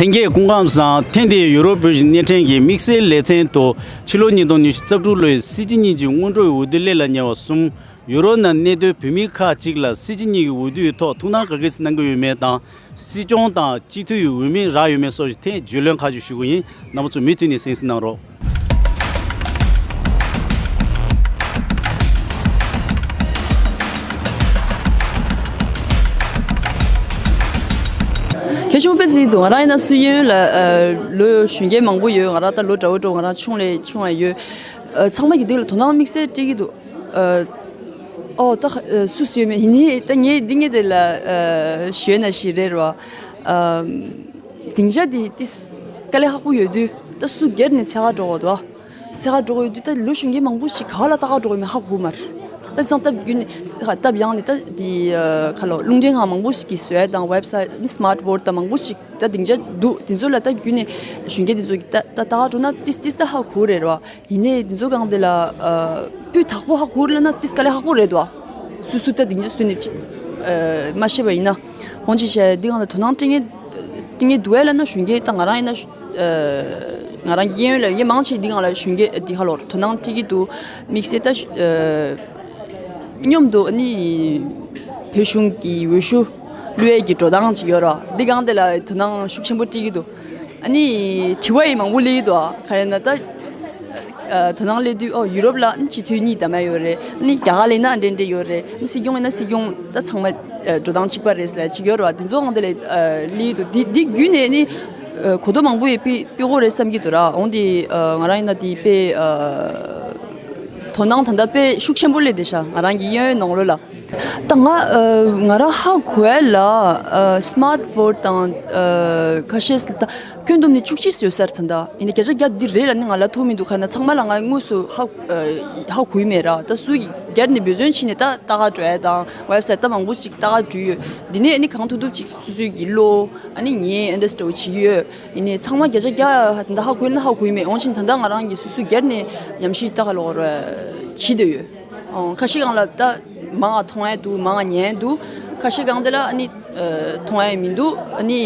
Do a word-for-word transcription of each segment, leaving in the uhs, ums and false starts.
ལྷན་རྒྱས་སྐུ་ཁམས་བཟང་། ཐེངས་འདིའི་ཡུ་རོབ་བོད་ཀྱི་སྣེ་ཕྲན་གྱི་དམིགས་བསལ་ལེ་ཚན་དུ་ཕྱི་ལོ་ཉིས་སྟོང་ཉི་ཤུ་རྩ་དྲུག་ལོའི་སྲིད་སྤྱི་གཉིས་ཀྱི་སྔོན་འགྲོའི་འོས་བསྡུ་སླེབས་ལ་ཉེ་བ་གསུམ། ཡུ་རོབ་ནང་གནས་སྡོད་བོད་མི་ཁག་ཅིག་ལ་སྲིད་སྤྱི་གཉིས་ཀྱི་འོས་བསྡུའི་ཐོག་ཐུགས་སྣང་ག་འདྲ་གནང་གི་ཡོད་མེད་དང་། སྲིད་སྐྱོང་དང་སྤྱི་འཐུས་ཀྱི་འོས་མི་རག་ཡོད་མེད་སོགས་ཀྱི་ཐད་རྒྱུས་ལོན་ཁག་ཅིག་ཞུ་གི་ཡིན། རྣམ་པ་ཚོ་མུ་མཐུད་ནས་གསན་གཟིགས་གནང་རོགས། གལ་ཆེན་པོ་དཔེ་ཟིག་འདུག་ང་རང་ཡིན་ན་སུ་ཡིན་ལ་ལོ་གཞོན་སྐྱེས་མང་པོ་ཡོད། ང་རང་ད་ལོ་འདྲ་བོ་འདྲ་བོ་ང་རང་ཆུང་ལས་ཆུང་བ་ཡོད། ཚང་མ་གི་སྟེང་ལ་དོ་སྣང་དམིགས་བསལ་སྤྲད་ཀྱི་འདུག་ཨོ་ད་སུ་སུ་ཡོད་མེད་ཡིན་ནི་ད་ངས་འདི་ངས་དེ་ལ་ཞུས་ན་ཞིག་རེད་རོ། སྡིངས་ཆ་འདི་ཏིས་དཀའ་ལས་ཁག་པོ་ཡོད་དུས་ད་སུ་སྒེར་ནས་འཚོལ་ག་འགྲོ་གི་འདུག་འཚོལ་ག་འགྲོ་གི་ཡོད་དུས་ད་ལོ་གཞོན་སྐྱེས་མང་པོ་ཞིག་ག་ལ་ལྟ་ག་འགྲོ་གི་མེད་ཧ་གོ་མ་རེད། ད་བྱས་ཙང་སྟབས་བསྟུན་ནས་སྟབས་ཡག་ནས་ད་འདི་ཁ་ལོ་རླུང་འཕྲིན་ཁང་མང་པོ་ཞིག་གིས་བཟོས་དང་ཝེབ་སའིཊ་ནི་སི་མཱརཊ་བྷོཌ་དང་མང་པོ་ཞིག་ད་སྡིངས་ཆ་འདུག་དེ་ཚོ་ལ་ད་བསྟུན་ནས་གཞོན་སྐྱེས་དེ་ཚོ་གིས་ད་ད་ལྟ་ག་འགྲོ་ན་ཏིས་ཏིས་ད་ཧ་གོ་རེད་རོ། ཡིན་ནའི་འདི་ཚོ་གང་དེ་ལ་སྤུས་དག་པོ་ཧ་གོ་ལ་ན་ཏིས་དཀའ་ལས་ཁག་པོ་རེད་དོ། སུ་སུ་ད་སྡིངས་ཆ་སུ་ནས་ཅིག་མ་ཤེས་པ་ཡིན་ན། ཧོན་ཅི་ཤ་འདི་གང་ལ་དོ་སྣང་སྤྲད་ངེས་སྤྲད་ངེས་འདུག་ཨེ་ལ་ན་གཞོན་སྐྱེས་ད་ང་རང་ཡིན་ན་ང་རང་གི་གཡས་གཡོན་ལ་ཡོད་མང་ཆེ་འདི་གང་ལ་གཞོན་སྐྱེས་འདི་ཧ་ལོར་དོ་སྣང་སྤྲད་ཀྱི་འདུག་དམིགས་བསལ་ད་མཉམ་དུ་ནི་བོད་གཞུང་གི་འོས་ཤོག་བླུ་ཡས་ཀྱི་འགྲོ་སྟངས་ཅིག་ཡོད་ར། འདི་གང་དེ་ལ་དོ་སྣང་ཤུགས་ཆེན་པོ་སྤྲད་ཀྱི་འདུག་ཨ་ནི་དྲི་བ་ཡི་མང་པོ་སླེབས་ཀྱི་འདུག་ཨ་ག་རེ་ན་ད་དོ་སྣང་སླེབས་དུས་ཨོ་ཡུ་རོབ་ལ་ཨ་ནི་སྤྱི་འཐུས་གཉིས་ད་མ་ཡོད་རེད། ཨ་ནི་རྒྱ་གར་ལ་ཡིན་ན་འདྲེ་འདྲེ་ཡོད་རེད། ཨ་ནི་སྲིད་སྐྱོང་ཡིན་ན་སྲིད་སྐྱོང་ད་ཚང་མ་འགྲོ་སྟངས་གཅིག་པ་རེད་ལ་གཅིག་ཡོད་རེད་བ། དེ་ཚོ་ཨང་དེ་ལ་སླེབས་ཀྱི་འདུག་འདི་འདི་བརྒྱུད་ནས་ནི་གོ་རྟོགས་མང་པོ་ཡི་སྤེལ་སྤེལ་དགོས་རེད་བསམ་གྱི་འདུག་ར། འོང་དེ་ང་རང་ཡིན་ན་དེ་དཔེ་དོ་སྣང་ད་ལྟ་དཔེ་ཤུགས་ཆེན་པོ་སླེབས་བསྡད་ཤག་ང་རང་གི་གཡས་གཡོན་ནང་ལོགས་ལ། ད་ང་ཨ་ང་རང་ཧ་གོ་ཡ་ལ་ཨ་སི་མཱརཊ་བྷོཌ་དང་ཨ་ཁ་ཤས་ད་ཁྱོན་བསྡོམས་ནས་བཅུ་གཅིག་ཡོད་ས་རེད། ད་ཡིན་ན་བརྒྱ་ཆ་བརྒྱ་འདི་རེད་ལ་ནི་ང་ལ་ཐོགས་མི་འདུག་ཁ་ན་ཚང་མ་ལ་ང་དངོས་སུ་ཧ་ཨ་ཧ་གོ་ཡི་མེད་ར། ད་སུ་ཡི་སྒེར་ནས་འབད་བརྩོན་བྱས་ནས་ད་ལྟ་ག་འགྲོ་ཡ་དང་ཝེབ་སའིཊ་ད་མང་པོ་ཞིག་ལྟ་ག་འགྲོ་ཡོད། འདི་ནས་ནི་གང་ཐུབ་ཐུབ་ཅིག་སུ་སུའི་གི་བློ་ཨ་ནི་ངས་ཨན་ཌར་སི་ཊེན་ཌ་བྱེད་ཀྱི་ཡོད། ཡིན་ནའི་ཚང་མ་བརྒྱ་ཆ་བརྒྱ་ད་ལྟ་ཧ་གོ་ཡ་ལ་ན་ཧ་གོ་ཡི་མེད། འོང་ཕྱིན་ད་ལྟ་ང་རང་གི་སུ་སུ་སྒེར་ནས་ཉམས་ཞིབ་ལྟ་ག་ལོག་ར་བྱེད་འདོད་ཡོད། ཨོ། ཁ་ཤས་སྒང་ལ་ད་མང་ང་མཐོང་ཡ་འདུག་མང་ང་ཉན་འདུག་ཁ་ཤས་སྒང་དེ་ལ་ཨ་ནི་ཨ་མཐོང་ཡ་མི་འདུག་ཨ་ནི་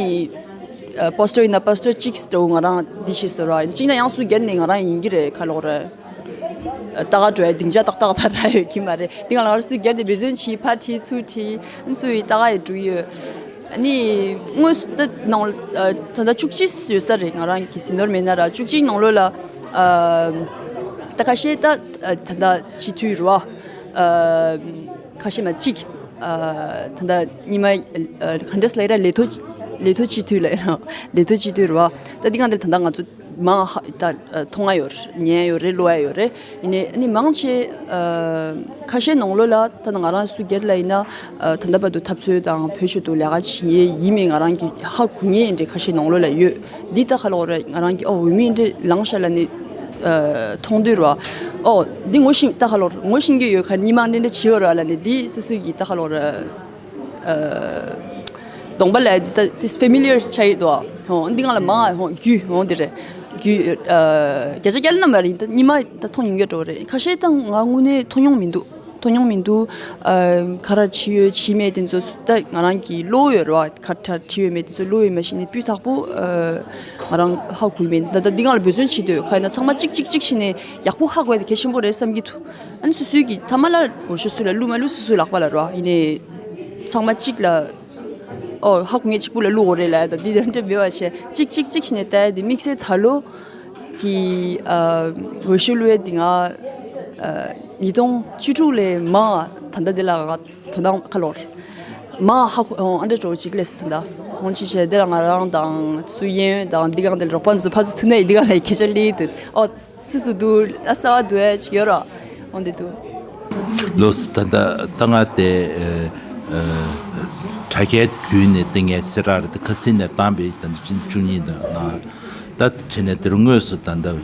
ཨ་པོ་སི་ཊར་ཡིན་ན་པོ་སི་ཊར་གཅིག་འདྲ་བོ་ང་རང་འདི་བྱས་ཟེར་བ་ཡིན། གཅིག་ན་ཡང་སུ་སྒེར་ནས་ང་རང་ཡིན་གྱི་རེད་ཁ་ལོག་རེད། ཨ་ད་ག་འགྲོ་ཡ་སྡིངས་ཆ་ཏག་ཏག་ད་རག་ཡོད་ཀྱི་མ་རེད། འདི་ང་ལ་སུ་སྒེར་ནས་འབད་བརྩོན་བྱས་ཕར་ཁྲིད་ཚུར་ཁྲིད་ཨ་ནི་སུ་ཡི་ལྟ་ག་ཡི་འགྲོ་ཡི་ཡོད། ཨ་ནི་དངོས་སུ་ད་ནང་ཨ་ད་ལྟ་བཅུ་གཅིག་ཡོད་ས་རེད། ང་རང་གི་ཟིན་ནོར་མེད་ན་ར་བཅུ་གཅིག་ནང་ལོགས་ལ་ཨ་ད་ཁ་ཤས་ད་ཨ་ད་ལྟ་སྤྱི་འཐུས་རེད་བ། ཨ་ཁ་ཤས་མ་གཅིག་ཨ་ད་ལྟ་ཉི་མ་ཨ་ག་འདྲས་ལབ་ཡ་ར་ལས་ཐོག་ལས་ཐོག་སྤྱི་འཐུས་ལབ་ཡ་ར་ལས་ཐོག་སྤྱི་འཐུས་རེད་བ། ད་འདི་གང་འདིར་ད་ལྟ་ང་ཚོ་མང་ཧ་ད་མཐོང་ང་ཡོད་རེད། ཉན་ཡོད་རེད། ཀློག་ཡ་ཡོད་རེད། ཡིན་ནའི་ཨ་ནི་མང་ཆེ་ཨ་ཁ་ཤས་ནང་ལོགས་ལ་ད་ང་རང་སུ་སྒེར་ལ་ཡིན་ན་ཨ་ད་ལྟ་བར་དུ་འཐབ་རྩོད་དང་བོད་ཆེད་དུ་ལས་ཀ་བྱེད་ཡས་ཡིན་མིན་ང་རང་གི་ཧ་གོ་ངེས་འདྲ་ཁ་ཤས་ནང་ལོགས་ལ་ཡོད། འདི་ད་ཁ་ལོག་རེད། ང་རང་གི་ཨོ་འོས་མི་འདྲ་ལངས་ཤག་ལབ་ནས་ཨ་མཐོང་དུས་ར་ཨོ་འདི་ངོ་ཤེས་ད་ཁ་ལོག་ངོ་ཤེས་ཀྱི་ཡོད་ཁ་སྙན་མ་འདྲ་འདྲ་བྱེད་ཡོད་ར་ལབ་ནས་འདི་སུ་སུ་གི་ད་ཁ་ལོག་ར། ཨ་གདོང་པ་ལ་འདི་ལྟ་ཏིས་ཕེ་མི་ལི་ཡར་ཆགས་ཡོད་དོ། ཧོ་འདི་ང་ལ་མང་ཧོ་རྒྱུས་ཧོ་འདི་རེད། རྒྱུས་ཨ་བརྒྱ་ཆ་བརྒྱ་ལ་རྣམ་པ་རེད། ད་ཉི་མ་ད་མཐོང་མྱོང་གི་འགྲོ་རེད། ཁ་ཤས་ད་ང་དངོས་གནས་མཐོང་མྱོང་མི་འདུག་མཐོང་མྱོང་མི་འདུག་ཨ་ག་རེ་བྱས་ཡོད་བྱས་མེད་དེ་ཚོ་ད་ང་རང་གི་ཀློག་ཡོད་རེད་བ། ག་རེ་བྱས་ཡོད་མེད་དེ་ཚོ་ཀློག་ཡོད་མ་གཞི་ནས་སྤུས་དག་པོ་ཨ་ང་རང་ཧ་གོ་ཡི་མེད། ད་ད་འདི་ང་ལ་འབད་བརྩོན་བྱེད་འདོད་ཡོད། ག་ཡིན་ན་ཚང་མ་གཅིག་གཅིག་གཅིག་བྱས་ནས་ཡག་པོ་ཧ་གོ་ཡ་དེ་གལ་ཆེན་པོ་རེད་བསམ་གྱི་འདུག་ཨ་ནི་སོ་སོའི་གི་ཐ་མ་ལ་འོས་ཤོག་སུ་ལ་བླུགས་མ་བླུགས་སོ་སོའི་ལག་པ་ལ་རེད་བ། ཡིན་ནའི་ཚང་མ་གཅིག་ལ་ཨོ་ཧ་གོ་ངེས་གཅིག་པུ་ལ་བླུག་དགོས་རེད་ལབ་ཡ་ད་འདི་དེ་འདྲ་འབད་བ་བྱས་གཅིག་གཅིག་གཅིག་བྱས་ནས་བལྟས་ཡ་དེ་དམིགས་བསལ་ད་ལོ་གི་ཨ་འོས་ཤོག་བླུག་ཡ་དེ་ང་ཨ་ཉིས་སྟོང་བཅུ་དྲུག་ལས་མང་ང་ད་ལྟ་དེ་ལ་ང་དོ་སྣང་ཁ་ལོར་མང་ང་ཧ་གོ་ཨོ་ཨ་འདྲ་འགྲོ་གཅིག་ལས་ད་ལྟ་འོང་ཅི་བྱས་དེ་ལ་ང་རང་དང་སུ་གཡས་གཡོན་དང་འདི་གང་དེ་ལ་རོགས་པ་ཚོ་ཕར་ཚུར་ཐུག་ནས་འདི་གང་ལ་སྐད་ཆ་སླེབས་འདུག་ཨོ་སུ་སུ་འདུག་ཨ་གསར་བ་འདུག་ཨེ་ཅིག་ཡོད་ར། འོང་དེ་འདུག་ལོ་སུ་ད་ལྟ་ད་ང་དེ་ཨ་ཨ་དྲ་རྒྱའི་བརྒྱུད་ནས་དེ་ངའི་སེ་ར་རེད། དེ་ཁ་སང་ནས་བཏང་པའི་ད་ལྟ་ཕྱི་ཟླ་བཅུ་གཉིས་དང་ལྔ་ད་བྱས་ནས་དེ་རུ་དངོས་སུ་ད་ལྟ་ཨ་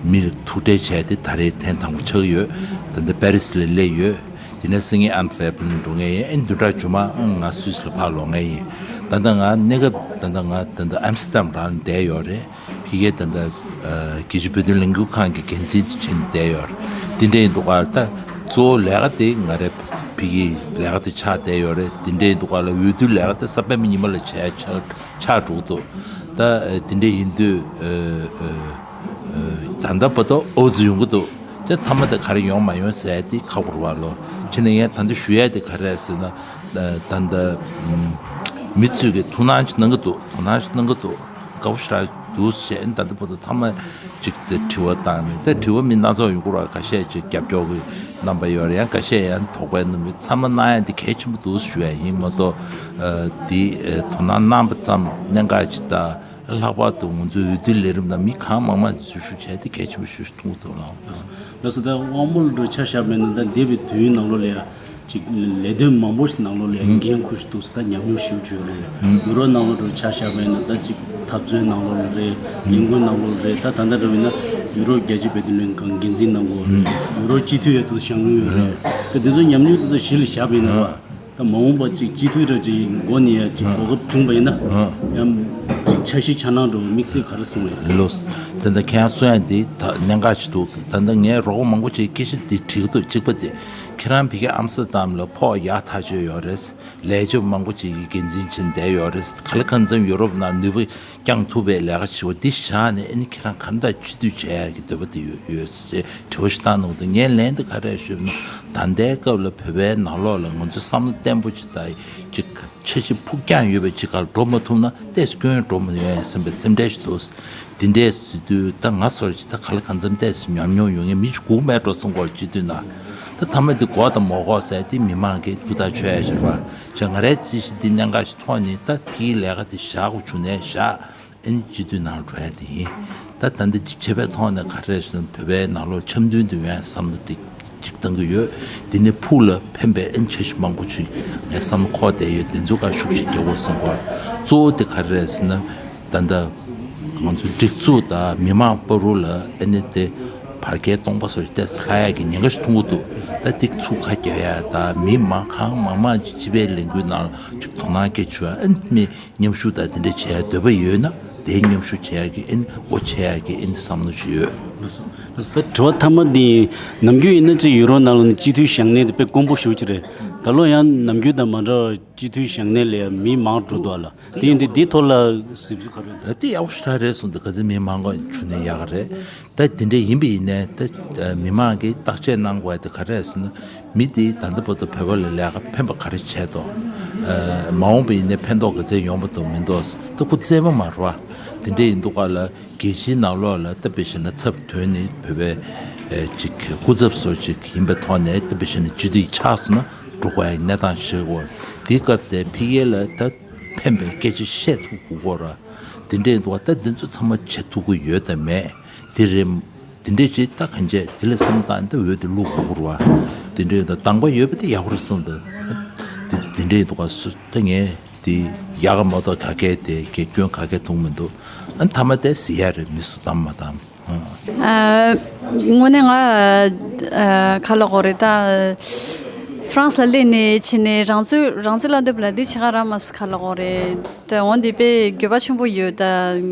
མི་ལ་ཐུག་འཕྲད་བྱས་ཏེ་ད་རེས་ཐེངས་དང་པོ་ཆགས་ཡོད། ད་ལྟ་པེ་རིས་ལ་སླེབས་ཡོད། དེ་ནས་སང་ཉིན་ཨན་ཕེབ་ལ་འགྲོ་མཁན་ཡིན། ཨེ་བདུན་ཕྲག་མཇུག་མ་ང་སུད་སི་ལ་ཕར་ལོག་མཁན་ཡིན། ད་ལྟ་ང་གནས་སྐབས་ད་ལྟ་ང་ད་ལྟ་ཨམ་སི་ཏར་ཌམ་རང་ལ་བསྡད་ཡོད་རེད། ཕ་གིའི་ད་ལྟ་ཨ་རྒྱལ་སྤྱིའི་བོད་དོན་ལས་འགུལ་ཁང་གི་འགན་འཛིན་དེ་བྱས་ནས་བསྡད་ཡོད་རེད། དེ་འདྲ་ཡིན་དུས་ཀ་ད་གཙོ་བོ་ལས་ཀ་དེ་ང་རའི་ ཕ་གིའི་ལས་ཀ་དེ་ཆགས་བསྡད་ཡོད་རེད། དེ་འདྲའི་འདུག་ག་ལ། འོས་བསྡུའི་ལས་ཀ་དེ་གཟའ་སྤེན་པ་ཉི་མ་ལ་བྱས་ཆགས་ཆགས་འགྲོ་གི་འདུག་ད་ཨ་དེ་འདྲ་ཡིན་དུས་ཨ་ཨ་ཨ་ད་ལྟ་བར་དུ་འོ་ཙམ་ཡོང་གི་འདུག་དེ་མཐའ་མ་དེ་ག་རེ་ཡོང་མ་ཡོང་ཟེར་དེ་ཁག་པོ་རེད་བ་ལོ། བྱས་ན་ངས་ད་ལྟ་ཞུ་ཡ་དེ་ག་རེ་རེད་ཟེར་ན། ད་ལྟ་མི་ཚོས་ཀྱི་ཐུགས་སྣང་ཅིག་གནང་གི་འདུག་དོ་སྣང་ཞིག་གནང་གི་འདུག་དགའ་པོ་ཞེ་དྲག་འདུག་ཞེས་ད་ལྟ་བར་དུ་ཚང་མ་ཅིག་དེ་དྲི་བ་བཏང་མེད། དེ་དྲི་བ་མི་སྣ་ཚོགས་ཡོང་གི་རེད། ཁ་ཤས་ཅིག་རྒྱབ་སྐྱོར་གྱི་རྣམ་པ་ཡོད་རེད། ཡང་ཁ་ཤས་ཡང་དོགས་པའི་རྣམ་པ། ཚང་མ་གནང་ཡ་འདི་གལ་ཆེན་པོ་འདུག་ཞུ་ཡ་ཡིན་མ་གཏོགས། ཨ་འདི་ཨ་དོ་སྣང་གནང་བ་ཙམ་གནད་འགག་ཅིག་དང་། ལྷག་པར་དུ་ང་ཚོའི་འོས་བསྡུ་ལས་རིམ་ནང་མི་གང་མང་མང་འཛུལ་ཞུགས་བྱས་ཏེ་གལ་ཆེན་པོ་ཞིག་མཐོང་གི་འདུག་ལགས། ལགས་སོ། ད་དབང་པོ་ལྷུན་གྲུབ་ཆ་བཞག་པ་ཡིན་ན། ད་འདས་པའི་དུས་ཡུན་ནང་ལོགས་ལ་ཡ་ཅིག་ལས་དོན་མང་པོ་ཞིག་ནང་ལོགས་ལ་ཡ་འགན་འཁུར་བཞིན་འདུག་ད་ཉམས་མྱོང་ཞེ་པོ་ཅིག་ཡོད་རེད། ཡུ་རོབ་ནང་ལོགས་ལ་ཆ་བཞག་པ་ཡིན་ན། ད་ཅིག་འཐབ་རྩོད་ནང་ལོགས་ལ་རེད། ལས་འགུལ་ནང་ལོགས་ལ་རེད། ད་ད་ལྟ་འདྲ་བ་ཡིན་ན་ཡུ་རོབ་རྒྱལ་སྤྱིའི་བོད་དོན་ལྷན་ཁང་འགན་འཛིན་གནང་གི་ཡོད་རེད། ཡུ་རོབ་སྤྱི་འཐུས་ཡང་དུ་བཞེངས་གནང་ཡོད་རེད། ད་འདི་ཚོ་ཉམས་མྱོང་འདི་ཚོ་གཞི་ལ་བཞག་པ་ཡིན་ན། ད་མ་འོངས་པ་ཅིག་སྤྱི་འཐུས་ར་ཅིག་འགོ་ནས་ཡ་ཅིག་ཨ་གོ་སྐབས་བྱུང་བ་ཡིན་ན། ཨ་ཡང་ཅིག་འཆར་གཞི་འཆར་སྣང་འདྲ་བོ་དམིགས་བསལ་ག་རེ་བཟུང་བ་ཡིན། ལོས། དེ་འདྲ་ཁྱེད་རང་གསུང་ཡ་འདི་ད་གནད་འགག་ཅིག་འདུག་ད་ལྟ་ངས་རོགས་པ་མང་པོ་ཅིག་སྐད་ཆ་འདི་དྲིས་ཀྱི་འདུག་གཅིག་པ་དེ། ཁྱེད་རང་ཕ་གི་ཨམ་སི་ཏར་ཌམ་ལ་ཕོགས་ཡག་ཐག་ཆོད་ཡོད་རེད། ལས་བྱེད་མང་པོ་ཅིག་གི་འགན་འཛིན་བྱས་བསྡད་ཡོད་རེད། ག་ལེ་གང་འཚམ་ཡུ་རོབ་ནང་ནུས་པ་བསྐྱང་ཐུབ་པའི་ལས་ཀ་བྱེད་པ་འདི་བཞག་ནས། ཨ་ནི་ཁྱེད་རང་ག་འདྲ་སྤྱི་འཐུས་བྱེད་ཡ་གི་འདོད་པ་དེ་ཡོད་ཡོད་ཟེར་དྲི་བ་ཞིག་བཏང་གནང་འདུག་ངས་ལན་དེ་ག་རེ་ཞུས་ན། ད་ལྟའི་སྐབས་ལ་བོད་པའི་ནང་ལོགས་ལ་ང་ཚོ་བསམ་བློ་བརྟན་པོ་ཅིག་དང་ཅིག་འཆར་གཞི་ཕུགས་རྒྱང་ཡོད་པའི་ཅིག་སྒང་ལ་འགྲོ་མ་ཐུབ་ན་ཏོག་ཙམ་སྐྱོན་འགྲོ་མི་ཡོང་ཡ་བསམ་པའི་སེམས་ཁྲལ་ཞིག་འདུག་འདི་འདྲས་ཟེར་དུས་ད་ང་ཚོར་ཅིག་ད་ག་ལེ་གང་འཚམ་ཏོག་ཙམ་ཉམས་མྱོང་ཡོད་མཁན་མི་ཅིག་སྒུག་མེད་འགྲོ་སོང་གོ། སྤྱི་འཐུས་ནང་ད་མཐའ་མ་འདི་གོ་དང་མ་གོ་ཟེར་དེ་མི་མང་གིས་ཐུགས་ཐག་ཆོད་ཡ་ཞིག་རེད་བ། ཅིག་ང་རའི་རྩིས་གཞི་འདི་གནད་འགག་ཅིག་མཐོང་ནས་ད་ཕ་གིའི་ལས་ཀ་དེ་བཞག་དགོས་བྱུང་ནའི་བཞག་ཨ་ནི་སྤྱི་འཐུས་ནང་འགྲོ་ཡ་དེ་ཡིན། ད་ད་འདི་ཅིག་བྱས་པའི་ཐོག་ནས་ག་རེ་ཟེར་ན། བོད་པའི་ནང་ལོགས་འཆམ་མཐུན་དུ་ཡོང་ཡ་བསམ་བློ་དེ་ཅིག་བཏང་གི་ཡོད། དེ་ནས་ཕུགས་ལ་ཕན་པའི་ཨ་ནི་འཆར་གཞི་མང་པོ་ཅིག་ངས་བསམ་བློ་འཁོར་བསྡད་ཡོད། དེ་ཚོའི་སྒང་ཤུགས་ཆེ་རྒྱག་དགོས་བསམ་གོ། གཙོ་བོ་དེ་ག་རེ་རེད་ཟེར་ན། ད་ལྟ་ང་ཚོ་སྒྲིག་འཛུགས་དང་མི་མང་བར་དུ་ལ་ཨ་ནི་དེ་བར་བརྒལ་སྟོང་པ་སོགས་ཏོག་ཙམ་ལྷག་ཡ་གི་ཉེན་ཁ་ཞིག་མཐོང་གི་འདུག་ད་དེ་ཚུར་ཁ་རྒྱག་ཡ་དང་། མི་མང་གང་མང་མང་ཅིག་སྤྱི་པའི་ལས་འགུལ་ནང་ཅིག་དོ་སྣང་སྐྱེ་བཅུག་ཡ། ཨ་ནི་མི་མཉམ་ཞུགས་དང་དེ་འདྲ་བྱེད་ཡ་འདོད་པ་ཡོད་ན། དེའི་མཉམ་ཞུགས་བྱེད་ཡ་གི་ཨ་ནི་སྒོ་ཕྱེ་ཡ་གི་ཨ་ནི་བསམ་བློ་ཞིག་ཡོད། ལགས་སོ། ལགས་སོ། ད་དྲི་བ་མཐའ་མ་འདི། ནམ་རྒྱུན་ཡིན་ན་ཅིག་ཡུ་རོབ་ནང་ལོགས་ནས་སྤྱི་འཐུས་བཞེངས་མཁན་དེ་དཔེ་དཀོན་པོ་ཞེ་པོ་ཅིག་རེད། ད་ལོ་ཡང་ནམ་རྒྱུན་དང་མ་འདྲ་བ་སྤྱི་འཐུས་བཞེངས་མཁན་ལ་ཡང་མི་མང་འགྲོ་འདུག་ལ། དེ་ཡིན་དུས་འདིའི་ཐོག་ལ་གཟིགས་ཚུལ་ག་རེ་རེད། དེ་ཡག་པོ་ཞེ་དྲག་རེད་གསུངས་འདུག་ག་ཚོད་མི་མང་པོ་བྱུང་ན་ཡག་ག་རེད། ད་དེ་འདྲ་ཡིན་པ་ཡིན་ནའི་ད་མི་མང་གིས་བརྟག་དཔྱད་གནང་དགོས་ཡ་དེ་ག་རེ་རེད་ཟེར་ན། མི་དེས་ད་ལྟ་བར་དུ་བོད་པ་ལ་ལས་ཀ་ཕན་པ་ག་རེ་བྱས་འདུག་ཨ་མ་འོངས་པ་ཡིན་ནའི་ཕན་ཐོགས་ག་ཚད་ཡོང་པ་འདུག་མི་འདུག་ད་ཁོ་རྩེད་མོ་མ་རེད་བ། དེ་འདྲ་ཡིན་དུས་སྒང་ལ་རྒྱལ་སྤྱིའི་ནང་ལོགས་ལ་ད་དཔེ་བཞག་ན་ཚབ་དོན་ནི་བོད་པའི་ཨེ་ཅིག་སྐུ་ཚབ་སོགས་ཅིག་ཡིན་པའི་ཐོག་ནས། ད་དཔེ་བཞག་ན་སྤྱི་འཐུས་ཆགས་སོང་ན་འགྲོ་དགོས་ཡ་གནས་སྟངས་ཤིག་རེད་བ། དེའི་སྐབས་དེ་ཕ་གི་ལ་ད་ཕན་པའི་སྐད་ཆ་བཤད་ཐུབ་དགོས་རེད། དེ་འདྲ་ཡིན་དུས་སྒང་ད་འདི་ཚོ་ཚང་མ་བྱེད་ཐུབ་ཀྱི་ཡོད་དམ་མེད། དེ་རེད། དེ་འདྲས་བྱས་ད་གང་བྱས་དེ་ལ་སེམས་བཏང་ད་འོས་དེ་བླུག་དགོས་རེད་བ། དེ་འདྲས་ད་དང་པོ་ཡོད་པ་དེ་ཡག་པོ་རེད་གསུངས་འདུག་དེ་དེ་འདྲས་འདུག་ག་སུ་ད་ངས་དེ་ཡག་ག་མ་གཏོགས་ག་གེ་དེ་གེ་སྐྱོན་ག་གེ་མཐོང་མི་འདུག་ཨ་མཐའ་མ་དེ་ཟེར་ཡ་རེད། མི་སུ་བདམས་མ་བདམས། ཨ། དངོས་གནས་ང་ཨ་ག་ལབ་དགོས་རེད། ད་ཧྥ་རན་སི་ལ་སླེབས་ནས་ཕྱིན་ནས་རང་ཚོད་རང་ཚོད་ལ་འདོད་པ་ལ་འདི་བྱེད་ག་རག་མ་སོང་། ག་ལབ་དགོས་རེད། ད་འོ་འདི་དཔེ་འགྱོད་པ་ཆེན་པོ་ཡོད། ད་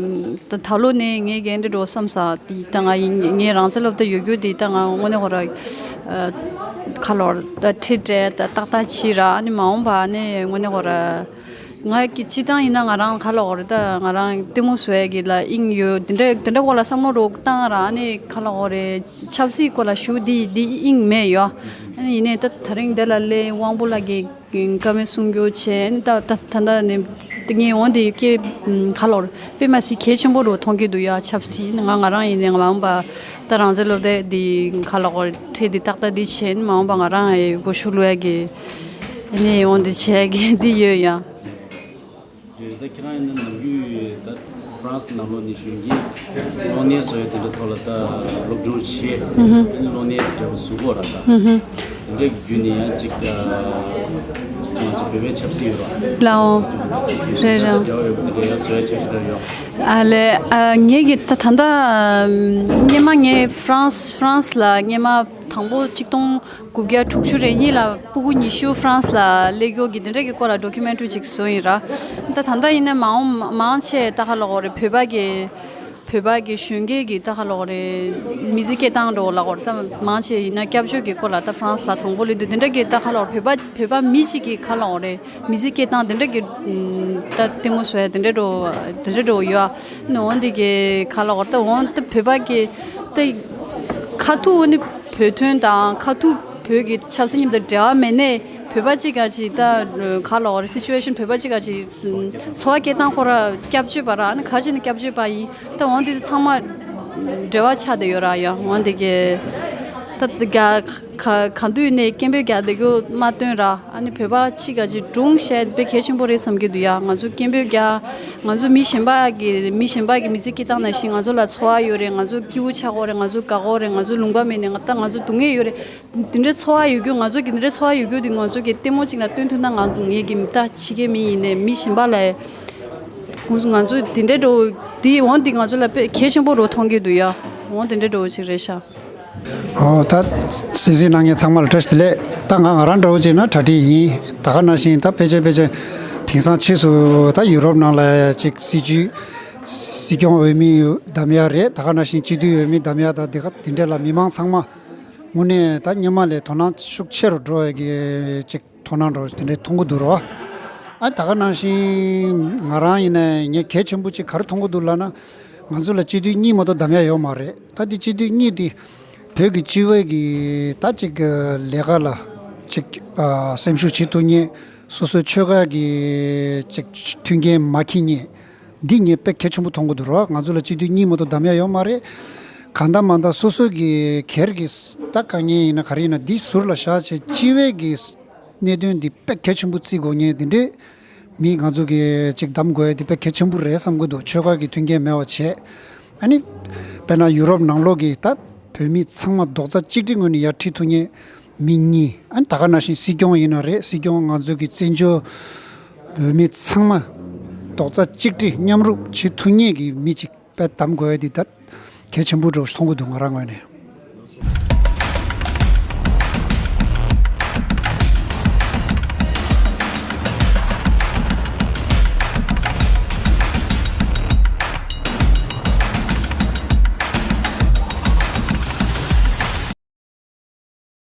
ད་ད་ལོ་ནས་ངས་འགན་འདི་འགྲོ་བསམ་ས། ད་ང་ཡིན་ངས་རང་ཚོད་ལབ་ད་ཡོད་རྒྱུ་འདི་ད་ང་དངོས་གནས་ཁོ་ར་ཨ་ག་ལབ་དགོས་རེད། ད་ཁྲིད་སྤྲད་ད་ཏག་ཏག་བྱས་ར། ཨ་ནི་མ་འོངས་པ་ནས་དངོས་གནས་ཁོ་ར་ང་གི་སྤྱིར་བཏང་ཡིན་ན་ང་རང་ག་ལབ་དགོས་རེད། ད་ང་རང་གཏི་མུག་བཟོ་ཡ་གི་ལ་དབྱིངས་ཡོད། དེ་འདྲ་དེ་འདྲ་སྐོར་ལ་བསམ་བློ་རོགས་བཏང་ར། ཨ་ནི་ག་ལབ་དགོས་རེད། ཆབ་སྲིད་སྐོར་ལ་ཞུ་འདི་འདི་དབྱིངས་མེད་ཡོད། ཨ་ནི་ཡིན་ནའི་ད་ད་རིང་འདི་ལ་སླེབས། དབང་པོ་ལགས་ཀྱིས་བཀའ་མོལ་གསུང་རྒྱུ་བྱས། ཨ་ནི་ད་ད་ད་ད་ནི་ངས་འོང་དེ་སྐད་ག་ལབ་དགོས་རེད། དཔེ་མ་སྲིད་གལ་ཆེན་པོ་རུ་མཐོང་གི་འདུག་ཡ། ཆབ་སྲིད་ང་ང་རང་ཡིན་ནའི་ང་མ་འོངས་པ་ད་རང་བཙན་སློབ་སྡེ་འདི་ག་ལབ་དགོས་རེད། ཁྲིད་འདི་ཏག་ཏག་འདི་བྱས། ཨ་ནི་མ་འོངས་པ་ང་རང་ཡི་སྒོ་ཕྱུགས་བླུག་ཡ་གི་ཨ་ནི་འོང་འདི་བྱེད་ཡ་གི་འདི་ཡོད་ཡ། རེད། ད་ཁྱེད་རང་ཡིན་ན་ནམ་རྒྱུན་ད་ཧྥ་རན་སི་ནང་ལོགས་ནས་གཞོན་སྐྱེས་གློག་བརྙན་བཟོ་ཡ་དེ་འདྲ་ཐོག་ལ་ད་སློབ་སྦྱོང་བྱས། ཨུ་ཧུ། ཨ་ནི་གློག་བརྙན་དེ་འདྲ་བཟོ་གི་ཡོད་ར་ད། ཨུ་ཧུ། དེ་འདྲའི་བརྒྱུད་ནས་ཡང་ཅིག་ད་ང་ཚོ་བོད་པའི་ཆབ་སྲིད་ཡོད་ར། ལའོ། རེད་རེད། འབྲེལ་བ་ཡོད་པ་དེ་འདྲ་ཡང་བཟོ་ཡ་འཆར་གཞི་ད་ཡོད། ཨ་ལས། ཨ་ངས་ཀྱི་ད་ད་ལྟ་སྔོན་མ་ངས་ཧྥ་རན་སི་ཧྥ་རན་སི་ལ་སྔོན་མ་དང་པོ་གཅིག་སྟོང་དགུ་བརྒྱ་དྲུག་ཅུ་རེ་གཉིས་ལ་སྤུ་གུ་ཉི་ཤུ་ཧྥ་རན་སི་ལ་སླེབས་ཡོད་ཀྱི་དེ་འདྲ་གི་སྐོར་ལ་ཌོ་ཀུ་མེན་ཊ་རི་ཅིག་བཟོས་ཡིན་ར། ད་ད་ལྟ་ཡིན་ན་མ་འོངས་མང་ཆེ་ད་ག་ལབ་དགོས་རེད། བོད་པ་གི་ བོད་པ་གི་གཞོན་སྐྱེས་ཀྱི་ད་ག་ལབ་དགོས་རེད། མི་ཚེ་སྐྱེལ་སྟངས་འདྲ་བོ་ལབ་དགོས་རེད། ད་མང་ཆེ་ཡིན་ན་སྐྱབས་བཅོལ་གྱི་སྐོར་ལ་ད་ཧྥ་རན་སི་ལ་དང་པོ་སླེབས་དུས་དེ་འདྲ་གི་ད་ག་ལབ་དགོས་རེད། བོད་པ་བོད་པ་མི་གཅིག་གི་ག་ལབ་དགོས་རེད། མི་ཚེ་སྐྱེལ་སྟངས་དེ་འདྲ་གི་ད་ལྟད་མོ་བཟོ་ཡ་དེ་འདྲ་འདྲ་བོ་དེ་འདྲ་འདྲ་བོ་ཡོད་ཨ། ནི་འོན་ཏེ་གི་ག་ལབ་དགོས་རེད། ད་འོན་ཏེ་བོད་པ་གི་ད་ཁ་ཐུག་ནི་བོད་དོན་དང་ཁ་ཐུག་བོད་ཀྱི་ཆབ་སྲིད་མཉམ་དུ་འབྲེལ་བ་མེད་ནས་བོད་པ་གཅིག་ག་ཅིག་ད་ག་ལབ་དགོས་རེད། སི་ཅུ་ཨེ་ཤན་བོད་པ་གཅིག་ག་ཅིག་འཚོ་བ་སྐྱེལ་སྟངས་ཁོ་ར་སྐྱབས་བཅོལ་བ་ར་ཨ་ནི་ག་ཅིག་ནི་སྐྱབས་བཅོལ་བ་ཡིན། ད་འོན་ཏེ་ཚང་མ་འབྲེལ་བ་ཆགས་བསྡད་ཡོད་ར་ཡ། འོན་ཏེ་གི་ད་ག་ག་ག་དུས་ནས་སྐད་འབོད་རྒྱག་བསྡད་རྒྱུ་མ་སྟོན་ར་ཨ་ནི་བོད་པ་གཅིག་ག་ཅིག་སྒྲུང་བཤད་དཔེ་གལ་ཆེན་པོ་རེད་བསམ་གྱི་འདུག་ཡ། ང་ཚོ་སྐད་འབོད་རྒྱག་ང་ཚོ་མི་གཞན་པ་གི་མི་གཞན་པ་གི་མི་ཚེ་སྐྱེལ་སྟངས་ནང་བཞིན་ང་ཚོ་ལ་འཚོ་བ་ཡོད་རེད། ང་ཚོ་སྐྱིད་པོ་ཆགས་ཀྱི་ཡོད་རེད། ང་ཚོ་དགའ་ཀྱི་ཡོད་རེད། ང་ཚོ་ལུང་པ་མེད་ནས་ད་ང་ཚོ་སྡུག་བསྔལ་ཡོད་རེད། འདི་འདྲའི་འཚོ་བ་ཡོད་རྒྱུ་ང་ཚོ་གི་འདི་འདྲའི་འཚོ་བ་ཡོད་རྒྱུ་འདི་ང་ཚོ་གི་ལྟད་མོ་གཅིག་ལ་སྟོན་ཐུབ་ན་ང་ངེད་ཀྱི་མི་ད་ཕྱི་རྒྱལ་མི་ཡིན་ནས་མི་གཞན་པ་ལ་ང་ཚོ་ང་ཚོ་འདི་འདྲའི་འགྲོ་འདི་འོན་ཏེ་ང་ཚོ་ལ་དཔེ་གལ་ཆེན་པོ་རུ་མཐོང་གི་འདུག་ཡ། འོ་འདི་འདྲའི་འགྲོ་ཅིག་རེད་ཤག་ཨོ་ད་གསན་གཟིགས་གནང་མཁན་ཚང་མ་ལ་བཀྲ་ཤིས་བདེ་ལེགས། ད་ང་ང་རང་འདྲ་བོ་བྱས་ན་གྲ་སྒྲིག་ཡིན། ད་ག་ནང་བཞིན་ད་ཕལ་ཆེར་ཕལ་ཆེར་དེང་སང་ཕྱིས་སུ་ད་ཡུ་རོབ་ནང་ལ་ཅིག་སྲིད་བྱུས་སྲིད་སྐྱོང་འོས་མི་གདམ་ཡ་རེད། ད་ག་ནང་བཞིན་སྤྱི་འཐུས་འོས་མི་གདམ་ཡ་ད་དེ་ག་དེ་འདྲ་ལ་མི་མང་ཚང་མ་དངོས་གནས་ད་སྔོན་མ་ལས་དོ་སྣང་ཤུགས་ཆེ་རུ་འགྲོ་ཡ་གི་ཅིག་དོ་སྣང་འགྲོ་དེ་འདྲའི་མཐོང་གི་འདུག་རོ། ཨ་ད་ག་ནང་བཞིན་ང་རང་ཡིན་ན་ངས་གལ་ཆེན་པོ་ཅིག་ག་རེ་མཐོང་གི་འདུག་ལབ་ན། ང་ཚོ་ལ་སྤྱི་འཐུས་གཉིས་མ་གཏོགས་གདམ་ཡ་ཡོད་མ་རེད། ད་དེ་སྤྱི་འཐུས་གཉིས་དེ་བོད་ཀྱི་སྤྱི་པའི་གི་ད་ཅིག་ལས་ཀ་ལ་ཅིག་ཨ་སེམས་ཤུགས་བྱེད་ཐུབ་མཁན། སོ་སོའི་ཆོལ་ཁ་གི་ཅིག་མཐུན་རྐྱེན་མ་འཁྱེར་མཁན་འདི་ངས་དཔེ་གལ་ཆེན་པོ་མཐོང་གི་འདུག་རོ། ང་ཚོ་ལ་སྤྱི་འཐུས་གཉིས་མ་གཏོགས་གདམ་ཡ་ཡོད་མ་རེད། གང་ལྟར་མ་ལྟར་སོ་སོ་གི་སྒེར་གྱི་ད་དཀའ་ངལ་ཡིན་ན་ག་རེ་ཡིན་ན་འདི་ཟུར་ལ་བཞག་བྱས་སྤྱི་པའི་གི་གནད་དོན་འདི་དཔེ་གལ་ཆེན་པོ་བརྩི་དགོས་མཁན་འདི་འདྲའི་མི་ང་ཚོ་གི་ཅིག་གདམ་དགོས་ཡ་འདི་དཔེ་གལ་ཆེན་པོ་རེད་བསམ་གྱི་འདུག་ཆོལ་ཁ་གི་མཐུན་རྐྱེན་མེད་པ་བྱས། ཨ་ནི་དཔེར་ན་ཡུ་རོབ་ནང་ལོགས་ཀྱི་ད་བོད་མི་ཚང་མ་རྡོག་རྩ་གཅིག་སྒྲིལ་ངོས་ནས་ཡར་ཁྲིད་ཐུབ་མཁན་མི་གཉིས། ཨ་ནི་ད་ག་ནང་བཞིན་སྲིད་སྐྱོང་ཡིན་ན་རེད། སྲིད་སྐྱོང་ང་ཚོ་གི་བཙན་བྱོལ་བོད་མི་ཚང་མ་རྡོག་རྩ་གཅིག་སྒྲིལ་མཉམ་རུབ་བྱེད་ཐུབ་མཁན་གྱི་མི་ཅིག་དཔེ་གདམ་དགོས་ཡ་འདི་ད་གལ་ཆེན་པོ་འདྲ་བོ་མཐོང་གི་འདུག་ང་རང་ངོས་ནས།